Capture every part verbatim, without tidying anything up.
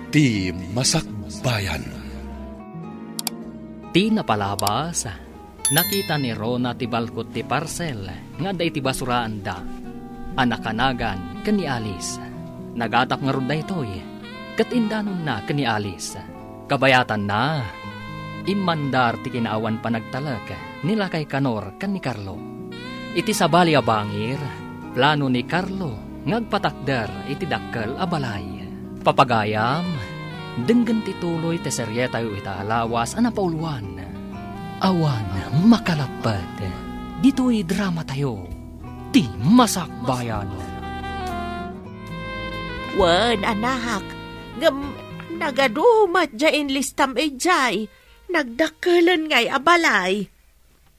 Ti Masakbayan. Ti napalabas, nakita ni Rona ti balkot ti parsel nga adda iti basuraanda a nakanagan ken ni Alice. Nagatap ngarud daytoy ket indanonna ken ni Alice. Kabayatanna, immandar ti kinaawan panagtalek ni lakay Kanor ken ni Carlo. Iti sabali a bangir, plano ni Carlo nga agpatakder iti dakkel a balay. Papagayam, denggen ti tuloy ti serietayo ita a lawas a napauluan. Awan makalapped, ditoy dramatayo, Ti Masakbayan. Wen, anak, ngem nagadu met diay inlistam idiay. Nagdakkelen ngay a balay.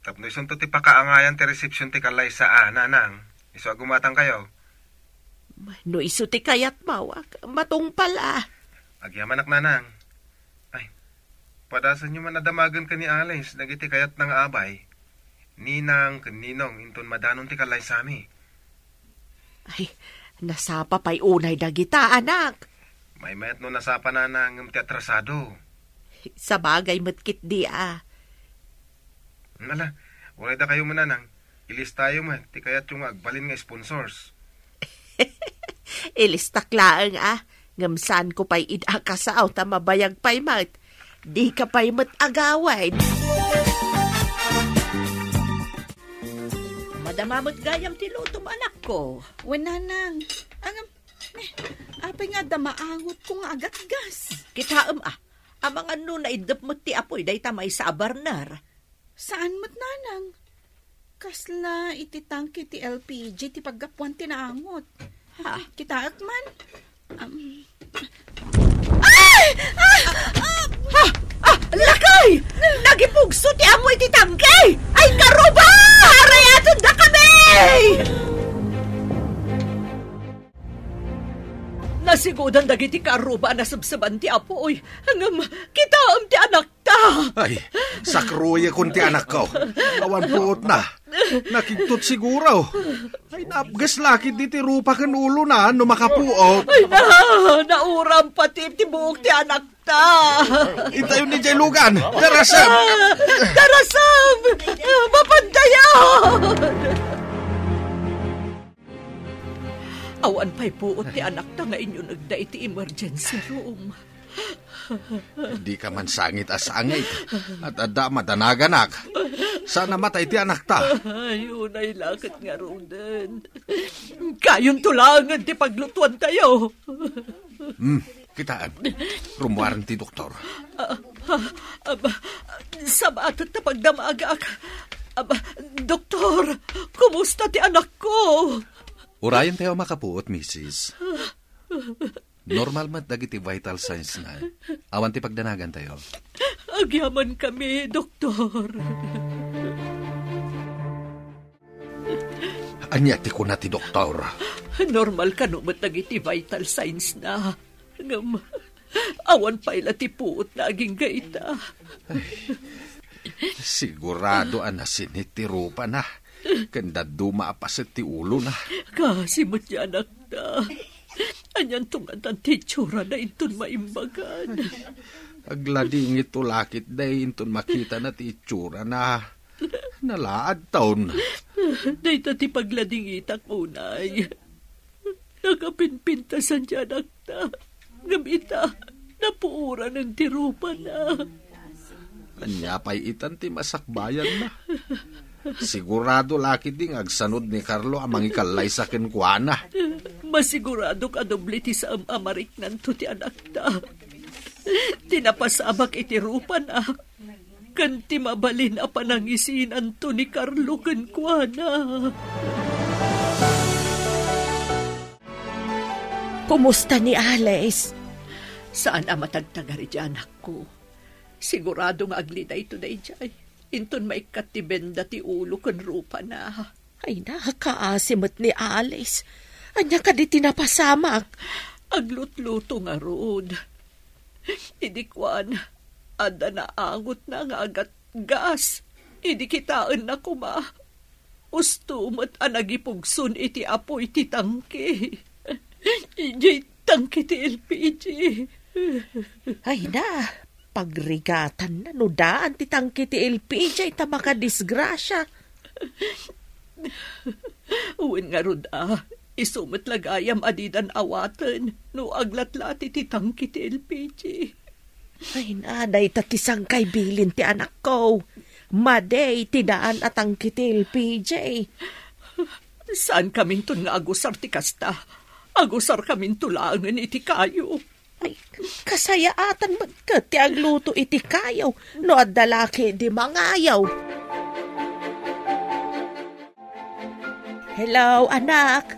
Tapno isunto ti pakaangayan ti resepsion ti kallaysa a, nanang. Isu a gumatangkayo. No isu ti kayatmo, matungpal a. Agyamanak, nanang. Ay, padasenyo man a damagen ken ni Alice dagiti kayatna nga abay, ninang ken ninong, inton madanon ti kallaysami. Ay, nasapa pay unay dagita, anak. Maymayat no nasapa, nanang, ngem ti atrasado. Sabagay met ketdi a. Ala, uray dakayo met, nanang. Ilistayo met ti kayatyo nga agbalin nga sponsors. Ilistak laeng a, ngem saanko pay ida a kasao ta mabayag pay met. Dika pay met agawid. Madama met gayam ti lutom, anakko. Wen, nanang. Ngem, eh, apay nga adda maangotko nga agatgas? Kitaem a, amangan no naiddep met ti apuy dayta maysa a burner. Saan met, nanang? Kasla iti tangke ti L P G ti paggapuan ti naangot. Ha? Kitaek man. Am. Ay! Ah! Ah! Ah! Lakay! Nagipugso ti amoy ti tangke! Ay, karuba! Arayaten dakami! Nasigudan dagiti karuba a nasebseban ti apoy. Ngem, kitaem ti anakta. Ay, sakruyekon ti anakko. Awan puotna. Nakigtot siguro. Ay, napges la ketdi ti rupa ken ulona no makapuot. Ay, na, nauram pati ti buok ti anakta. Intayon idiay lugan. Darasem! Darasem! Mapantayan! Awan pay puot ti anakta nga inyunegda iti emergency room. Dika man sangit a sangit. At adda madanaganak. Saan a matay ti anakta. Ay, unay la ket ngaruden. Kayonto laengen ti paglutuantayo. Hmm. Kitaem, rummuaren ti doktor. Ah, ah, aba, sabaat ta pagdamagak. Aba, doktor, kumusta ti anakko? Urayen tayo makapuot, misis. Normal met dagiti vital signs na. Awan ti pagdanagantayo. Agyamankami, doktor. Ania ti kuna ti doktor? Normal kano met dagiti vital signs na. Ngem, awan pay la ti puotna agingga ita. Ay, sigurado a nasinit ti rupana, ken dadduma a paset ti ulona. Kaasi met ti anakta. Anianto ngatan ti itsurana inton maimbagan? Agladingitto la ketdi inton makitana ti itsurana. Nalaadton. Dayta ti pagladingitak unay. Nakapimpintasan ti anakta. Ngem ita, napuoranen ti rupana. Ania pay itan ti masakbayanna? Sigurado la ketdi nga agsanod ni Carlo a mangikallaysa kenkuana. Masiguradok a doble ti saan a mariknanto ti anakta. Ti napasamak iti rupana, ken ti mabalin a panangisinanto ni Carlo kenkuana. Kumusta ni Alice? Saan a matagtagari ti anakko. Sigurado nga aglidayto daydiay. Inton maikkat ti benda ti ulo ken rupana. Ay, nakaasi met ni Alice. Ania kadi ti napasamak? Aglutluto ngarud. Idi kuan, adda naangotna nga agatgas. Idi kitaenna koma, usto met a nagipugson iti apuy ti tangke. Idiay tangke ti L P G. Ay na, pagrigatanna no daan ti tangke ti L P G ta makadisgrasia. Wen ngarud a, isu met la gayam a didan awaten no aglatlati ti tangke ti L P G. Ay na, dayta ti sangkay bilin ti anakko. Madi ti daan a tangke ti L P G. Saankaminton nga agusar ti kasta. Agusarkaminto laengen iti kayo. Ay, kasayaatan met ket ti agluto iti kayo no adda laki di mangayo. Hello, anak.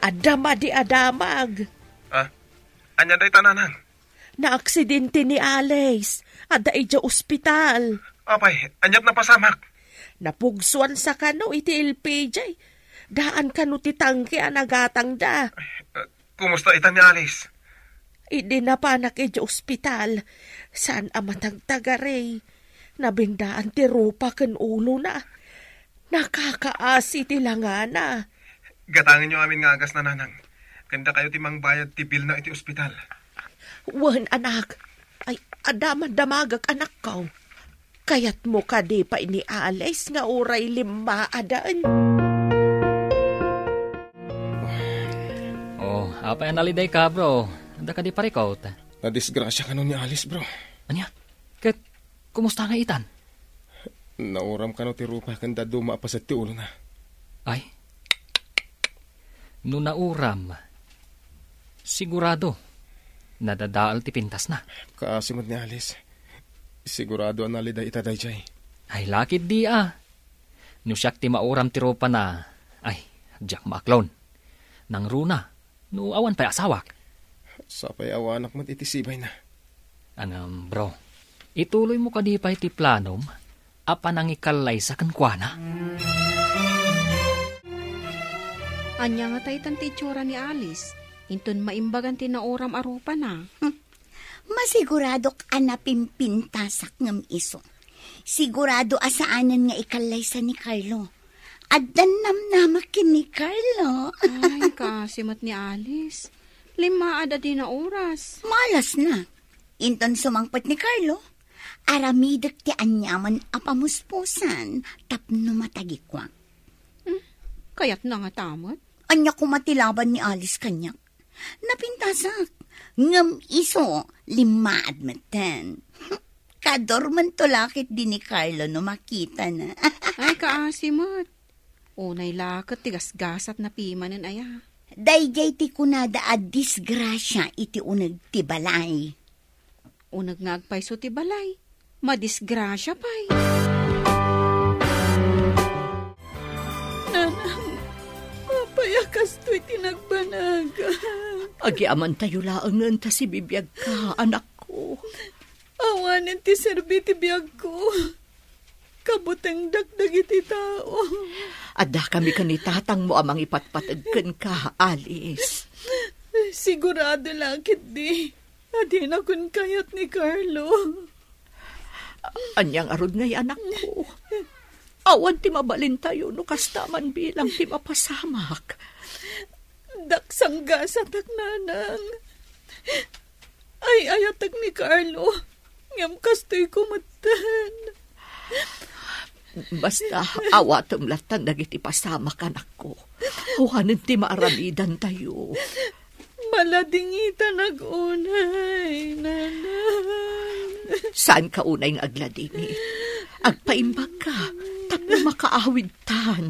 Adda madi a damag. Ah, ania dayta, nanang? Naaksidente ni Alice. Adda idiay ospital. Apay, aniat napasamak? Napugsuan sa kano iti L P G. Daan kano ti tangke a nagatangda. Eh, kumusta ita ni Alice? Idi napanak idiay ospital, saan a matagtagari. Nabingdaan ti rupa ken ulona. Nakakaasi ti langana. Gatangenyo amin nga agasna, nanang. Ken dakayo ti mangbayad ti bilna iti ospital. Wen, anak. Ay, adda man damagak, anakko. Kayatmo kadi pay ni Alice nga uray limmaaden? Oh, apay a nalidayka, bro? Adda kadi parikut? Nadisgrasia kano ni Alice, bro. Ania? Ket kumusta nga itan? Nauram kano ti rupa ken dadduma a paset ti ulona. Ay. No nauram, sigurado, nadadael ti pintasna. Kaasi met ni Alice. Sigurado a nalida ita daydiay. Ay, lakit di a. No siak ti mauram ti rupana, ay, diak maaklon. Nangruna, no awan pay asawak. Sapay awanak met iti sibayna. Ngem, bro, ituloymo kadi pay ti planom a panangikallaysa kenkuana? Ania ngata itan ti itsura ni Alice, inton maimbagan ti nauram a rupana? Hmm. Masiguradok a napimpintasak ngem isu. Sigurado a saanen nga ikallaysa ni Carlo. Addan namnamak ken ni Carlo. Ay, kaasi met ni Alice. Limmaad a di nauras. Malasna. Inton sumangpet ni Carlo, aramidek ti aniaman a pamuspusan tapno matagikuak. Hmm, kayatna ngata met? Ania koma ti laban ni Alice kaniak? Napintasak, ngem isu, limmaad metten. Kadormento la ketdi ni Carlo no makitana. Ay, kaasi met. Unay la ket ti gasgasatna pimanen aya. Daydiay ti kunada a disgrasia iti uneg ti balay. Uneg nga agpayso ti balay, madisgrasia pay. Nanang, apay a kastoy ti nagbanag? Agiamantayo laengen ta sibibiagka, anakko. Awanen ti serbi ti biagko. Kabutengdak dagiti tao. Addakami ken ni tatangmo a mangipatpateg kenka, Alice. Sigurado la ketdi a dinakon kayat ni Carlo. Ania ngarud ngay, anakko? Awan ti mabalintayo no kasta man bilang ti mapasamak. Daksanggasatak, nanang. Ay-ayatek ni Carlo, ngem kastoyko metten. Basta, awatem latta dagiti pasamak, anakko. Awanen ti maaramidantayo. Maladingitanak unay, nanang. Saanka unay nga agladingit? Agpaimbagka tapno makaawidtan.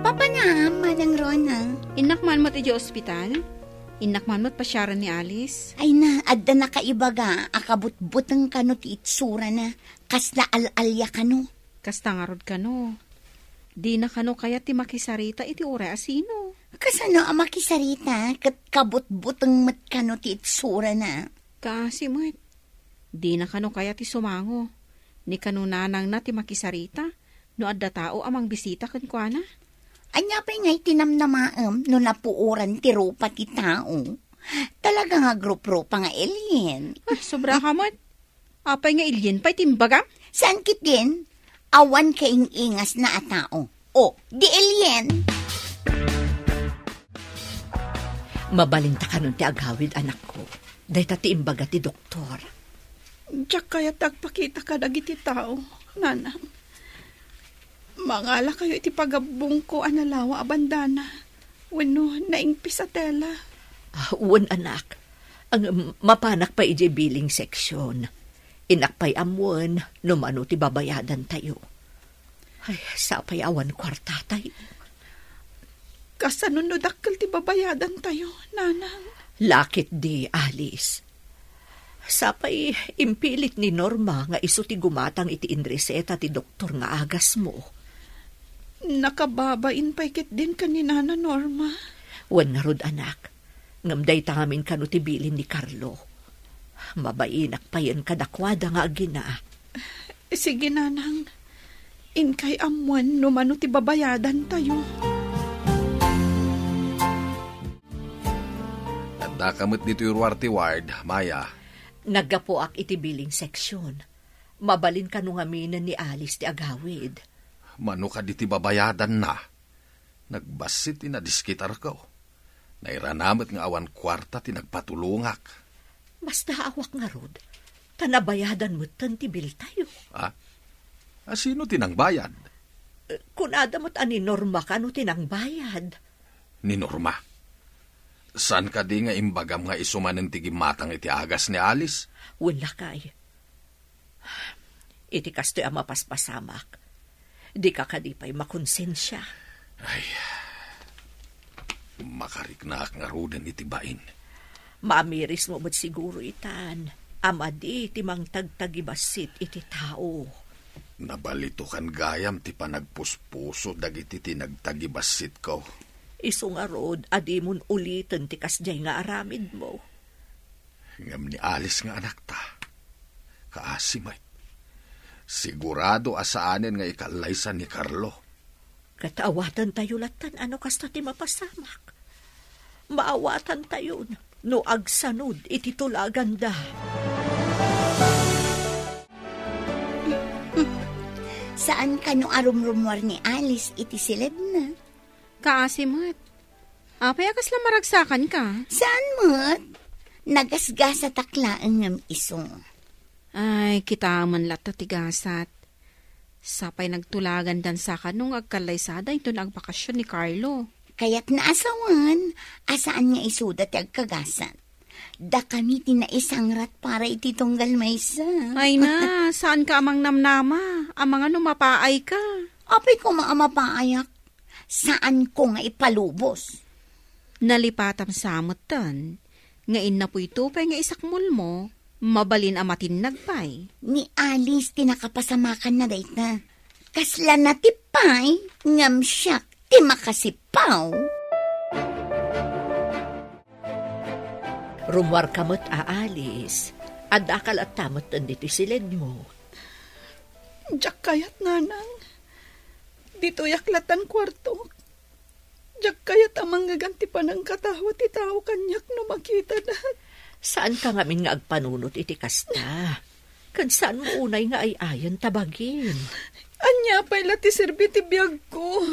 Papanam, Manang Rona. Innak man met idiay ospital? Innak man met pasiaren ni Alice? Ay na, adda nakaibaga a kabutbuteng kano ti itsurana, kasla al-alia kano. Kasta ngarud kano. Dina kano kayat ti makisarita iti uray a sino. Kasano a makisarita ket kabutbuteng met kano ti itsurana? Kaasi met. Dina kano kayat ti sumango. Ni kano nanangna ti makisarita no adda tao a mangbisita kenkuana. Ania pay ngay ti namnamaem no napuoran ti rupa ti tao? Talaga nga agruprupa nga alien. Ah, sobra ka met. Apay nga alien pay ti imbagam? Saan ketdin? Awan kaing-ingasna a tao. O, di alien. Mabalinta kanon ti agawid, anakko. Dayta ti imbaga ti doktor. Diak kayat ti agpakita kadagiti tao, nanang. Mangalakayo iti pagabbongko a nalawa a bandana wenno naingpis a tela. Ah, wen, anak. Ang, mapanak pay idiay billing section. Innak pay ammoen no mano ti babayadantayo. Ay, sapay awan kuartatayo. Kasano no dakkel ti babayadantayo, nanang? Lakit di, Alice. Sapay impilit ni Norma nga isu ti gumatang iti inreseta ti doktor nga agasmo. Nakababain pay ketdin ken ni Nana Norma. Wen ngarud, anak, ngem dayta ngamin kano ti bilin ni Carlo. Mabainak payen kadakuada nga agina. Sige, nanang. Inkay ammoen no mano ti babayadantayo. Addaka met ditoy ruar ti ward, Maya. Naggapuak iti billing section. Mabalin kano ngaminen ni Alice ti agawid. Mano kadi ti babayadanna? Nagbassit ti nadiskitarko. Nairana met nga awan kuarta ti nagpatulongak. Mastaawak ngarud, ta nabayadan metten ti biltayo. Ah? A, sino ti nangbayad? Eh, kunada met a ni Norma kano ti nangbayad. Ni Norma? Saan kadi nga imbagam nga isu manen ti gimmatang iti agas ni Alice? Wen, lakay. Iti kastoy a mapaspasamak, dika kadi pay makonsensia? Ay, makariknaak ngaruden iti bain. Maamirismo met siguro itan a madi ti mangtagtagibassit iti tao. Nabalitokan gayam ti panagpuspuso dagiti ti nagtagibassitko. Isu ngarud a dimon uliten ti kasdiay nga aramidmo. Ngem ni Alice nga anakta, kaasi met. Sigurado a saanen nga ikallaysa ni Carlo. Ket awatantayo latta no kasta ti mapasamak. Maawatantayon no agsanod iti tulaganda. Saan kano a rumrumuar ni Alice iti siledna? Kaasi met. Apay a kasla maragsakanka? Saan met? Nagasgasatak laeng ngem isu. Ay, kitaem latta ti gasat. Sapay nagtulagandan sa kano nga agkallaysada inton agbakasyon ni Carlo. Kayatna a sawen a saan nga isuda ti agkagasat. Dakami ti naisangrat para iti tunggal maysa. Ay na, saanka a mangnamnama. Amangan no mapaayka. Apay koma a mapaayak. Saanko nga ipalubos. Nalipatam sa metten nga innapoy to pay nga isakmolmo, mabalin a matinnag pay. Ni Alice ti nakapasamakanna dayta. Kasla natip pay, ngem siak ti makasipaw. Rummuarka met a Alice, addaka latta metten ditoy siledmo. Diak kayat, nanang. Ditoyak lattan kuartok. Diak kayat a mangngegan ti panangkatawa ti tao kaniak no makitanak. Saanka ngamin nga agpanunot iti kasta. Ken saanmo unay nga ay-ayen ta bagim. Ania pay la ti serbi ti biagko?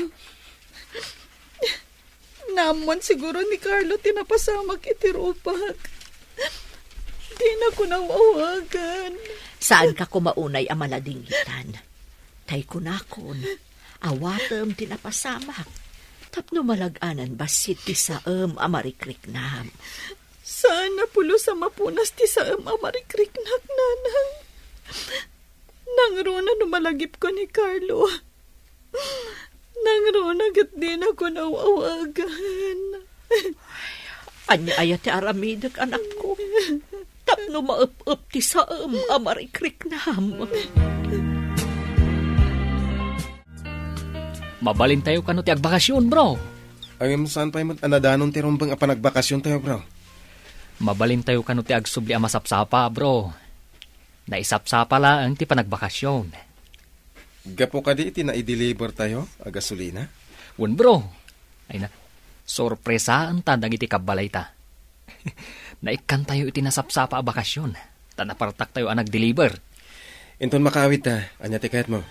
Naammoan siguro ni Carlo ti napasamak iti rupak. Dinako nawawagan. Saanka koma unay a maladingitan. Tay kunakon, awatem ti napasamak. Tapno malag-anan bassit ti saem a marikriknam. Saan a pulos a mapunas ti saem a marikriknak, nanang. Nangruna no malagipko ni Carlo. Nangruna ket dinako nawawagan. Ania aya ti aramidek, anakko? Tapno maep-ep ti saem a marikriknam. Mabalintayo kano ti agbakasyon, bro? Ngem saan pay met a nadanon ti rumbeng a panagbakasyontayo, bro? Mabalintayo kano ti agsubli a masapsapa, bro. Naisapsapa laeng ti panagbakasyon. Gapu kadi iti naidelivertayo a gasolina? Wen, bro. Ay na, sorpresaenta dagiti kabbalayta. Naikkantayo iti nasapsapa a bakasyon, ta napartaktayo a nagdeliver. Inton makaawidta, ania ti kayatmo?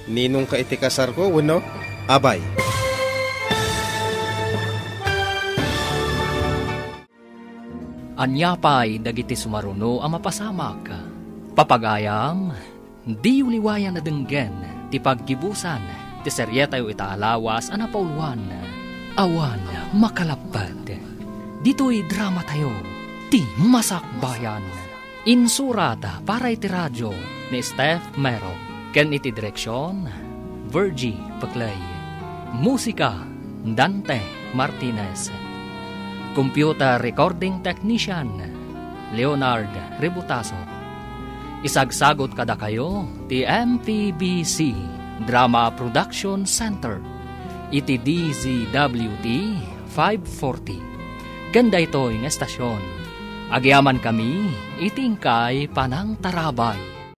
Ninongka iti kasarko wenno abay? Ania pay dagiti sumaruno a mapasamak? Papagayam, diyo liwayan a denggen ti paggibusan ti serietayo ita a lawas a napauluan, Awan Makalapped. Ditoy dramatayo, ti Masakbayan. Insurat para iti radio ni Steph Mero ken iti direksion, Virgie Peclay. Musika, Dante Martinez. Computer recording technician, Leonard Rebutaso. Isagsagot kadakayo ti M P B C Drama Production Center iti D Z W T five forty. Ken daytoy nga estasion, agyamankami iti inkay panangtarabay.